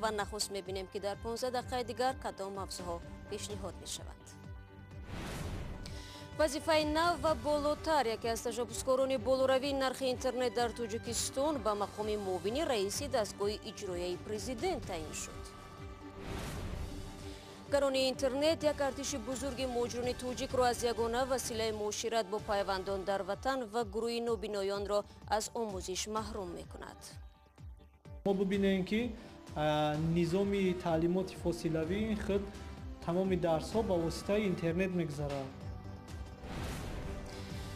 Ва нахуст мебинем, ки дар 15 дақиқаи дигар кадом мавзӯъҳо пешниҳод мешаванд. Вазифаи нав ва болотар. Яке аз ташаббускорони болоравии нархи интернет дар Тоҷикистон ба мақоми муовини раиси дастгоҳи иҷроияи президент таъин шуд. Гаронии интернет як артиши бузурги муҳоҷирони тоҷикро аз ягона василаи муошират бо пайвандон дар ватан ва гурӯҳи нобиноёнро аз омӯзиш маҳрум мекунад. Мо бибинем, ки низоми таълимоти фосилавӣ худ тамоми дарсҳо ба воситаи интернет мегузарад.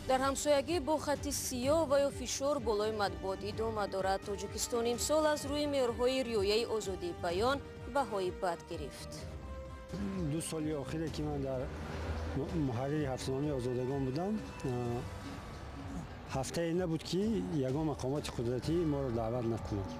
Дар ҳамсоягӣ бо хати сиёҳ ва ё фишор болои матбуот идома дорад. Тоҷикистон имсол аз рӯи меъёрҳои риояи озодии баён баҳои бад гирифт. 2 соли охире, ки ман дар муҳаррири ҳафтаномаи Озодагон будам, ҳафтае набуд, ки ягон мақомоти қудратӣ моро даъват накунад.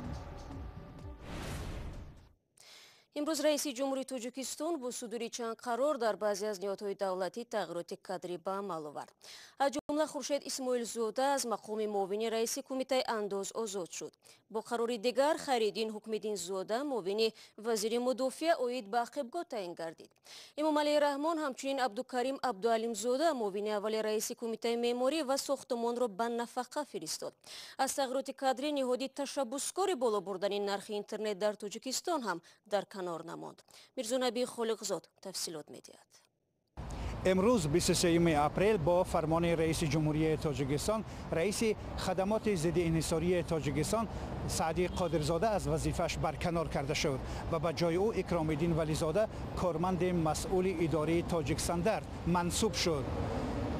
Имрӯз раиси ҷумҳури Тоҷикистон бо судури чанд қарор дар баъзе аз ниҳодҳои давлатӣ тағйироти кадрӣ ба амал овард. Аз ҷумла Хуршед Исмоилзода аз мақоми муовини раиси кумитаи андоз озод шуд. Бо қарори дигар Хайриддин Ҳукмиддинзода муовини вазири мудофиа оид ба ақибгоҳ таъин гардид. Эмомалӣ Раҳмон ҳамчунин Абдукарим Абдуалимзода, муовини аввали раиси кумитаи меъморӣ ва сохтумонро ба нафақа фиристод. Аз тағйироти кадрӣ ниҳоди ташаббускори боло бурдани нархи интернет дар Тоҷикистон ҳам дар канор намонд. Мирзонаби Холиқзод тафсилот медиҳад. Имрӯз, 23 апрел, бо фармони раиси ҷумҳурии Тоҷикистон раиси хадамоти зидди инҳисории Тоҷикистон Саъдӣ Қодирзода аз вазифааш барканор карда шуд ва ба ҷои ӯ Икромиддин Вализода, корманди масъули идораи Тоҷикстандарт, мансуб шуд.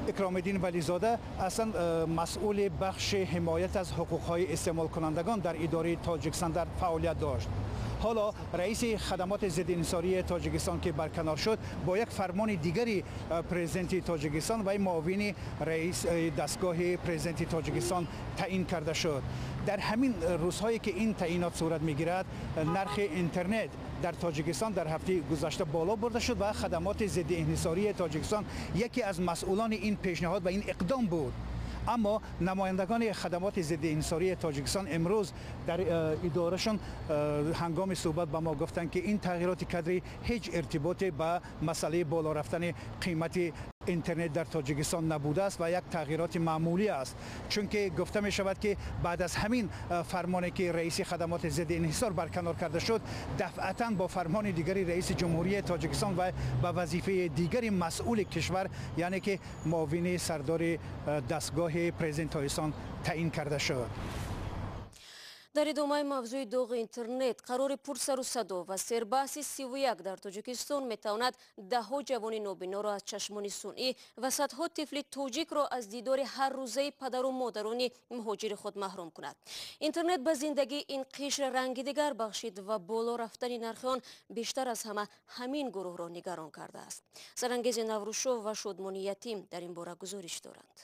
Икромиддин Вализода аслан масъули бахши ҳимоят аз ҳуқуқҳои истеъмолкунандагон дар идораи Тоҷикстандарт фаъолият дошт. Ҳоло раиси хадамоти зидди инҳисории Тоҷикистон, ки барканор шуд, бо як фармони дигари президенти Тоҷикистон ва муовини раис дастгоҳи президенти Тоҷикистон таъин карда шуд. Дар ҳамин рӯзҳое, ки ин таъинот сурат мегирад, нархи интернет дар Тоҷикистон дар ҳафтаи гузашта боло бурда шуд ва хадамоти зидди инҳисории Тоҷикистон яке аз масъулони ин пешниҳод ва ин иқдом буд. Аммо намояндагони хадамоти зидди инҳисории Тоҷикистон имрӯз дар идорашон ҳангоми суҳбат ба мо гуфтанд, ки ин тағйироти кадрӣ ҳеҷ иртиботе ба масъалаи боло рафтани қимати интернет дар Тоҷикистон набудааст ва як тағйироти маъмулӣ аст, чунки гуфта мешавад, ки баъд аз ҳамин фармоне, ки раиси хадамоти зидди инҳисор барканор карда шуд, дафъатан бо фармони дигари раиси ҷумҳурии Тоҷикистон ва ба вазифаи дигари масъули кишвар, яъне ки муовини сардори дастгоҳи президенти Тоҷикистон таъин карда шуд. Дар идомаи мавзӯи доғи интернет, қарори пурсару садо ва сербаҳси 31 дар Тоҷикистон метавонад даҳҳо ҷавони нобиноро аз чашмони сунъӣ ва садҳо тифли тоҷикро аз дидори ҳаррӯзаи падару модарони муҳоҷири худ маҳрум кунад. Интернет ба зиндагии ин қишр ранги дигар бахшид ва боло рафтани нархи он бештар аз ҳама ҳамин гурӯҳро нигарон кардааст. Сарангези Наврӯшов ва Шодмони Ятим дар ин бора гузориш доранд.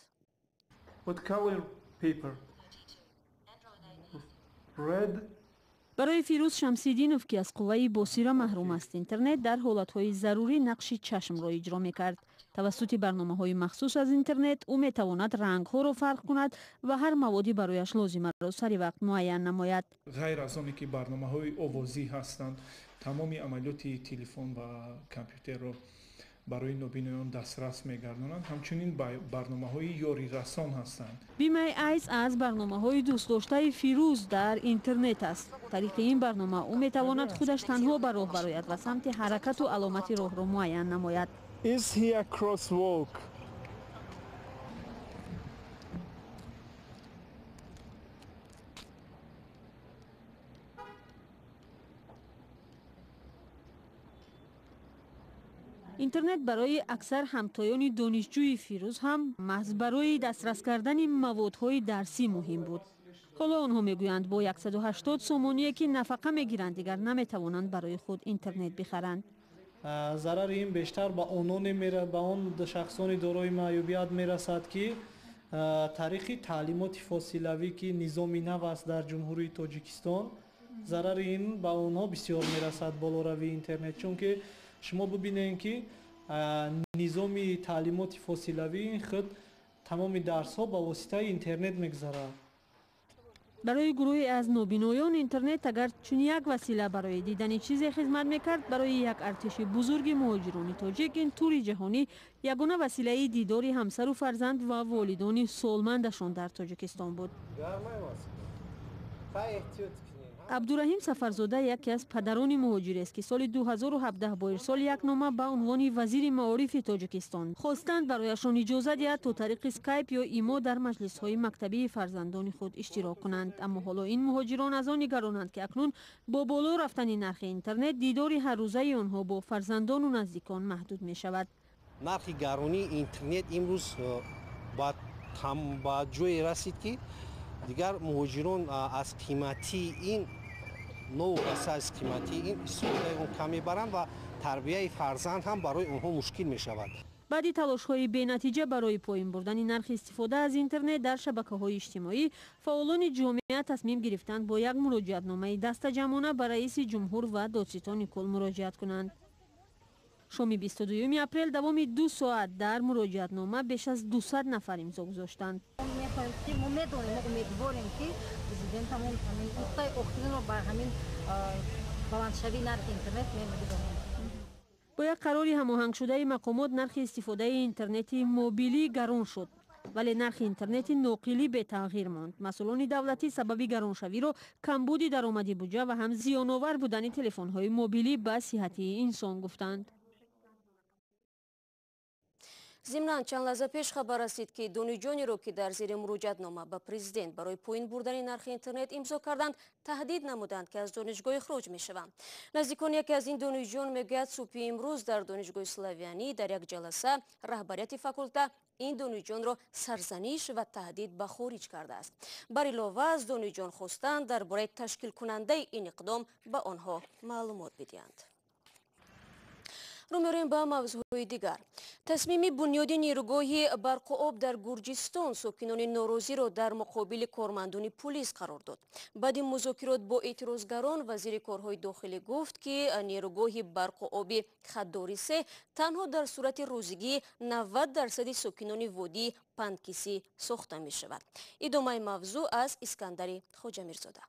What color paper? Red. Барои Фирӯз Шамсиддинов, ки аз қувваи босира маҳрум аст, интернет дар ҳолатҳои зарурӣ нақши чашмро иҷро мекард. Тавассути барномаҳои махсус аз интернет ӯ метавонад рангҳоро фарқ кунад ва ҳар маводи барояш лозимаро сари вақт муайян намояд. Ғайр аз оне, ки барномаҳои овозӣ ҳастанд, тамоми амалиёти телефон ва компютерро барои нобиноён дастрас мегардонанд, ҳамчунин барномаҳои ёрирасон ҳастанд. Be My Eyes аз барномаҳои дӯстдоштаи Фирӯз дар интернет аст. Тариқи ин барнома ӯ метавонад худаш танҳо ба роҳ барояд ва самти ҳаракату аломати роҳро муайян намояд. Is here crosswalk? Интернет барои аксар ҳамтоёни донишҷӯи Фирӯз ҳам маҳз барои дастрас кардани маводҳои дарсӣ муҳим буд. Ҳоло онҳо мегӯянд, бо 180 сомоние, ки нафақа мегиранд, дигар наметавонанд барои худ интернет бихаранд. Зарари ин бештар ба ононе, ба он шахсони дорои маъюбият мерасад, ки тариқи таълимоти фосилавӣ, ки низоми нав аст дар Ҷумҳурии Тоҷикистон, зарари ин ба онҳо бисёр мерасад, болоравии интернет, чунки шумо бибинем, ки низоми таълимоти фосилавӣ худ тамоми дарсҳо ба воситаи интернет мегузарад. Барои гурӯҳе аз нобиноён интернет агар чун як васила барои дидани чизе хизмат мекард, барои як артиши бузурги муҳоҷирони тоҷик ин тури ҷаҳонӣ ягона василаи дидори ҳамсару фарзанд ва волидони солмандашон дар Тоҷикистон буд. Абдураҳим Сафарзода яке аз падарони муҳоҷирест, ки соли 2017 бо ирсоли як нома ба унвони вазири маорифи Тоҷикистон хостанд барояшон иҷоза диҳад, то тариқи скайп ё имо дар маҷлисҳои мактабии фарзандони худ иштирок кунанд. Аммо ҳоло ин муҳоҷирон аз он нигаронанд, ки акнун бо боло рафтани нархи интернет дидори ҳаррӯзаи онҳо бо фарзандону наздикон маҳдуд мешавад. Нархи гаронии интернет имрӯз ба ҷое расид, ки дигар муҳоҷирон аз қиматии ин, новобаста аз қиматии ин, истифодаи он кам мебаранд ва тарбияи фарзанд ҳам барои онҳо мушкил мешавад. Баъди талошҳои бенатиҷа барои поин бурдани нархи истифода аз интернет дар шабакаҳои иҷтимоӣ, фаъолони ҷомеа тасмим гирифтанд бо як муроҷиатномаи дастаҷамъона ба раиси ҷумҳур ва додситони кул муроҷиат кунанд. Шоми 22 апрел давоми 2 соат дар муроҷиатнома беш аз 200 нафар имзо гузоштанд. Мехоҳем, ки мо медонем, мо умедворем, ки президентамон ҳамин нуқтаи охиринро бар ҳамин баландшавии нархи интернет мегузоранд. Бо як қарори ҳамоҳангшудаи мақомот нархи истифодаи интернети мобилӣ гарон шуд, вале нархи интернети ноқилӣ бетағйир монд. Масъулони давлатӣ сабаби гароншавиро камбуди даромади буҷа ва ҳам зиёновар будани телефонҳои мобилӣ ба сиҳатии инсон гуфтанд. Зимнан, чанд лаҳза пеш хабар расид, ки донишҷӯёнеро, ки дар зери муроҷиатнома ба президент барои поин бурдани нархи интернет имзо карданд, таҳдид намуданд, ки аз донишгоҳ ихроҷ мешаванд. Наздикони яке аз ин донишҷӯён мегӯяд, субҳи имрӯз дар донишгоҳи Славянӣ дар як ҷаласа раҳбарияти факулта ин донишҷӯёнро сарзаниш ва таҳдид ба хориҷ кардааст. Бар илова, аз донишҷӯён хостанд дар бораи ташкилкунандаи ин иқдом ба онҳо маълумот бидиҳанд. Рӯ меорем ба мавзӯъҳои дигар. Тасмими бунёди нерӯгоҳи барқу об дар Гурҷистон сокинони норозиро дар муқобили кормандони пулис қарор дод. Баъди музокирот бо эътирозгарон вазири корҳои дохилӣ гуфт, ки нерӯгоҳи барқу оби Хаддори се танҳо дар сурати розигии 90% сокинони водии Панкисӣ сохта мешавад. Идомаи мавзӯъ аз Искандари Хоҷамирзода.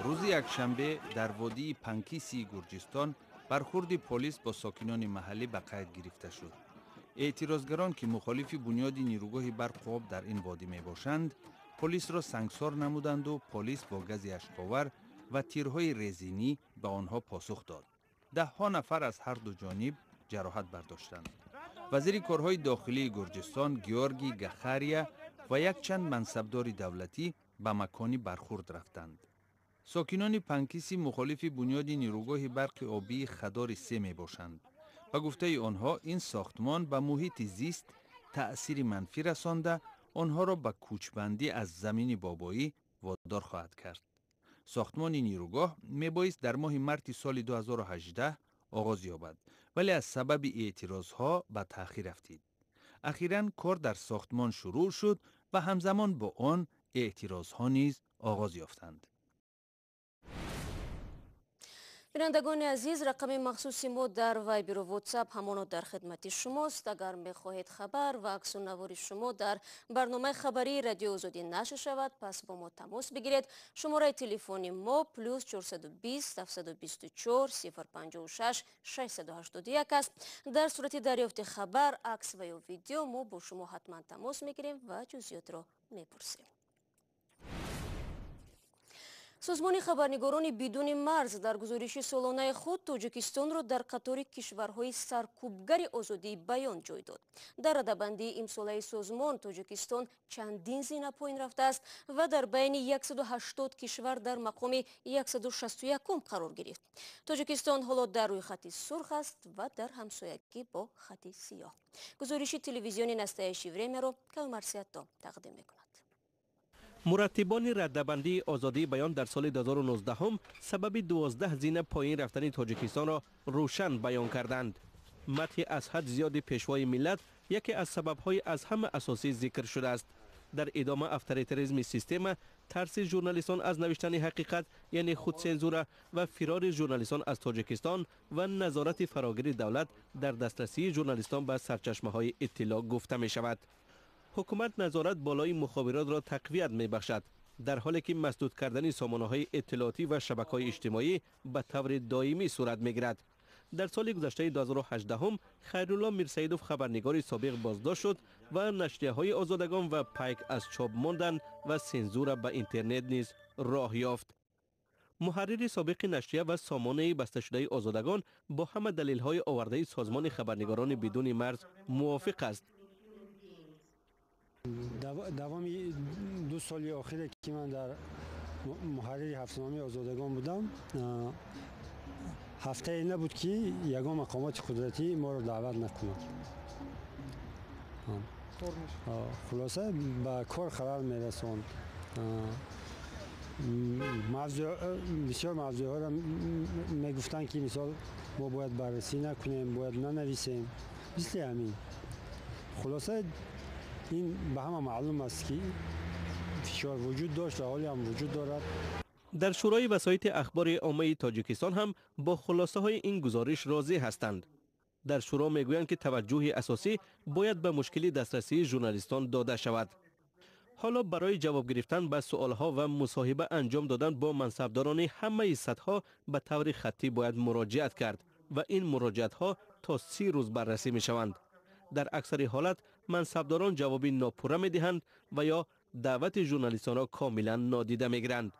Рӯзи якшанбе дар водии Панкисии Гурҷистон бархурди полис бо сокинони маҳаллӣ ба қайд гирифта шуд. Эътирозгарон, ки мухолифи бунёди нерӯгоҳи барқу об дар ин водӣ мебошанд, полисро сангсор намуданду полис бо гази ашковар ва тирҳои резинӣ ба онҳо посух дод. Даҳҳо нафар аз ҳар ду ҷониб ҷароҳат бардоштанд. Вазири корҳои дохилии Гурҷистон Георгий Гахария ва якчанд мансабдори давлатӣ ба макони бархурд рафтанд. Сокинони Панкиси мухолифи бунёди нерӯгоҳи барқи обии Хадори се мебошанд. Ба гуфтаи онҳо, ин сохтмон ба муҳити зист таъсири манфӣ расонда, онҳоро ба кӯчбандӣ аз замини бобоӣ водор хоҳад кард. Сохтмони нерӯгоҳ мебоист дар моҳи марти соли 2018 оғоз ёбад, вале аз сабаби эътирозҳо ба таъхир афтид. Ахиран кор дар сохтмон шурӯъ шуд ва ҳамзамон бо он эътирозҳо низ оғоз ёфтанд. Бинандагони азиз, рақами махсуси мо дар Вайберу Ватсап ҳамоно дар хидмати шумост. Агар мехоҳед хабар ва аксу навори шумо дар барномаи хабарии Радиои Озодӣ нашр шавад, пас бо мо тамос бигиред. Шумораи телефони мо плюс 420 724 056 681 аст. Дар сурати дарёфти хабар, акс ва ё видео мо бо шумо ҳатман тамос мегирем ва ҷузъиётро мепурсем. Созмони хабарнигорони бидуни марз дар гузориши солонаи худ Тоҷикистонро дар қатори кишварҳои саркӯбгари озодии баён ҷой дод. Дар радабандии имсолаи созмон Тоҷикистон чандин зина поин рафтааст ва дар байни 180 кишвар дар мақоми 161 қарор гирифт. Тоҷикистон ҳоло дар рӯйхати сурх аст ва дар ҳамсоягӣ бо хати сиёҳ. Гузориши телевизиони Настоящее времяро Кавмарсиятто тақдим мекунад. Мураттибони раддабандии озодии баён дар соли 2019 сабаби 12 зина поин рафтани Тоҷикистонро рӯшан баён карданд. Мадҳи аз ҳад зиёди пешвои миллат яке аз сабабҳои аз ҳама асосӣ зикр шудааст. Дар идома авторитаризми система, тарси журналистон аз навиштани ҳақиқат, яъне худсензура, ва фирори журналистон аз Тоҷикистон ва назорати фарогири давлат дар дастрасии журналистон ба сарчашмаҳои иттилоъ гуфта мешавад. Ҳукумат назорат болои мухобиротро тақвият мебахшад, дар ҳоле ки масдуд кардани сомонаҳои иттилоотӣ ва шабакаҳои иҷтимоӣ ба таври доимӣ сурат мегирад. Дар соли гузаштаи 2018 Хайрулло Мирсаидов, хабарнигори собиқ, боздошт шуд ва нашрияҳои Озодагон ва Пайк аз чоп монданд ва сензура ба интернет низ роҳ ёфт. Муҳаррири собиқи нашрия ва сомонаи басташудаи Озодагон бо ҳама далелҳои овардаи Созмони хабарнигорони бидуни марз мувофиқ аст. Давоми 2 соли охире ки ман дар муҳаррири ҳафтаномаи Озодагон будам, ҳафтае набуд ки ягон мақомоти қудратӣ моро даъват накунад. Хулоса, ба кор халал мерасонд. Бисёр мавзӯъҳоро мегуфтанд, ки мисол мо бояд баррасӣ накунем, бояд нанависем, мисли ҳамин. Хулоса, ин ба ҳама маълум аст, ки фишор вуҷуд дошт ва ҳоле ҳам вуҷуд дорад. Дар Шӯрои васоити ахбори оммаи Тоҷикистон ҳам бо хулосаҳои ин гузориш розӣ ҳастанд. Дар шӯро мегӯянд, ки таваҷҷӯҳи асосӣ бояд ба мушкили дастрасии журналистон дода шавад. Ҳоло барои ҷавоб гирифтан ба суолҳо ва мусоҳиба анҷом додан бо мансабдорони ҳамаи сатҳҳо ба таври хаттӣ бояд муроҷиат кард ва ин муроҷиатҳо то 30 рӯз баррасӣ мешаванд. Дар аксари ҳолат мансабдорон ҷавоби нопурра медиҳанд ва ё даъвати журналистонро комилан нодида мегиранд.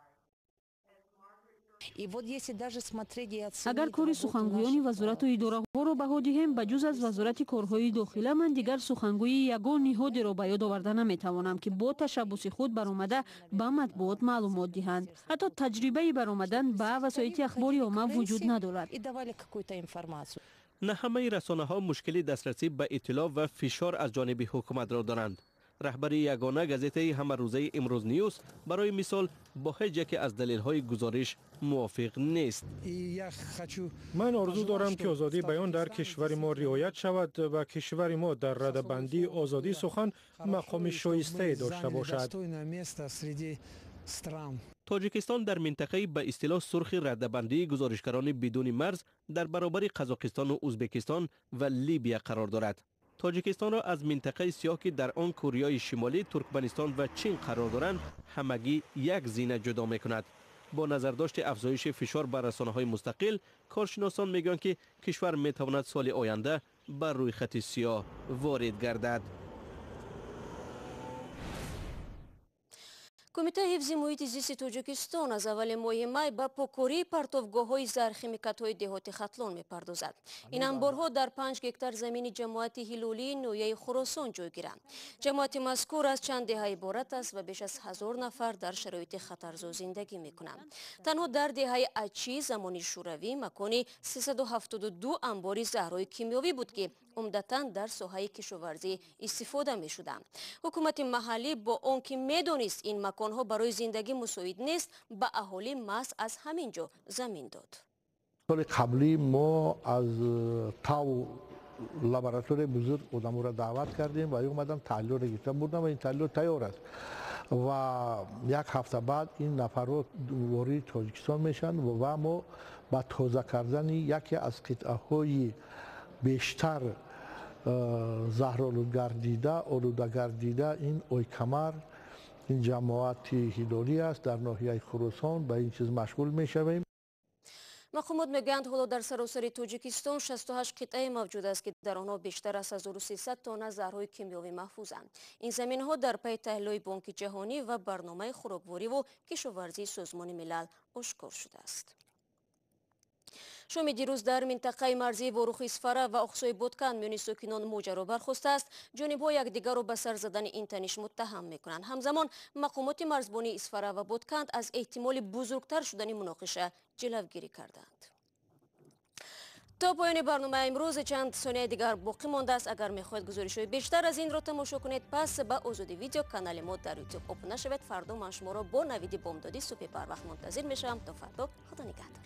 Агар кори сухангӯёни вазорату идораҳоро баҳо диҳем, ба ҷуз аз Вазорати корҳои дохила ман дигар сухангӯи ягон ниҳодеро ба ёд оварда наметавонам, ки бо ташаббуси худ баромада ба матбуот маълумот диҳанд. Ҳатто таҷрибаи баромадан ба васоити ахбори омма вуҷуд надорад. На ҳамаи расонаҳо мушкили дастрасӣ ба иттилоъ ва фишор аз ҷониби ҳукуматро доранд. Раҳбари ягона газетаи ҳамарӯзаи Имрӯз Ньюс барои мисол бо ҳеҷ яке аз далелҳои гузориш мувофиқ нест. Ман орзу дорам, ки озодии баён дар кишвари мо риоят шавад ва кишвари мо дар радабандии озодии сухан мақоми шоистае дошта бошад. Тоҷикистон дар минтақаи ба истилоҳ сурхи радабандии гузоришгарони бидуни марз дар баробари Қазоқистону Ӯзбекистон ва Либия қарор дорад. Тоҷикистонро аз минтақаи сиёҳ, ки дар он Кореяи Шимолӣ, Туркманистон ва Чин қарор доранд, ҳамагӣ як зина ҷудо мекунад. Бо назардошти афзоиши фишор бар расонаҳои мустақил, коршиносон мегӯянд, ки кишвар метавонад соли оянда ба рӯйхати сиёҳ ворид гардад. Кумитаи ҳифзи муҳити зисти Тоҷикистон аз аввали моҳи май ба покории партовгоҳҳои зархимикатҳои деҳоти Хатлон мепардозад. Ин анборҳо дар 5 гектар замини ҷамоати Ҳилолии ноҳияи Хуросон ҷойгиранд. Ҷамоати мазкур аз чанд деҳа иборат аст ва беш аз 1000 нафар дар шароити хатарзо зиндагӣ мекунанд. Танҳо дар деҳаи Ачи замони шӯравӣ макони 372 анбори заҳрҳои кимиёвӣ буд, ки умдатан дар соҳаи кишоварзӣ истифода мешуданд. Ҳукумати маҳаллӣ бо он ки медонист ин маконҳо барои зиндагӣ мусоид нест, ба аҳолӣ маҳз аз ҳамин ҷо замин дод. Соли қаблӣ мо аз тав лабораторияи бузург одаморо даъват кардем ва омадам таҳлилро гирифта бурдам ва ин таҳлил тайёр аст. Ва як ҳафта баъд ин нафарҳо вориди Тоҷикистон мешаванд ва мо ба тоза кардани яке аз қитъаҳои бештар заҳролудгардида, олудагардида ин Ойкамар, ин ҷамоати Ҳилолӣ аст дар ноҳияи Хуросон, ба ин чиз машғул мешавем. Мақомот мегӯянд, ҳоло дар саросари Тоҷикистон 68 қитъае мавҷуд аст, ки дар онҳо бештар аз 1300 тонна заҳрҳои кимиёвӣ маҳфузанд. Ин заминҳо дар пайи таҳлилҳои Бонки Ҷаҳонӣ ва барномаи хӯроквориву кишоварзии Созмони Милал ошкор шудааст. Шоми дирӯз дар минтақаи марзии Ворухи Исфара ва Оқсои Бодкан миёни сокинон моҷаро бархостааст. Ҷонибҳо якдигарро ба сар задани ин таниш муттаҳам мекунанд. Ҳамзамон мақомоти марзбонии Исфара ва Бодканд аз эҳтимоли бузургтар шудани муноқиша ҷилавгирӣ карданд. То поёни барномаи имрӯз чанд сонияи дигар боқӣ мондааст. Агар мехоҳед гузоришҳои бештар аз инро тамошо кунед, пас ба Озодӣ Видео канали мо дар Ютуб обуна шавед. Фардо ман шуморо бо навиди бомдодӣ субҳи барвақт мунтазир мешавам. То фардо, Худо нигаҳдор.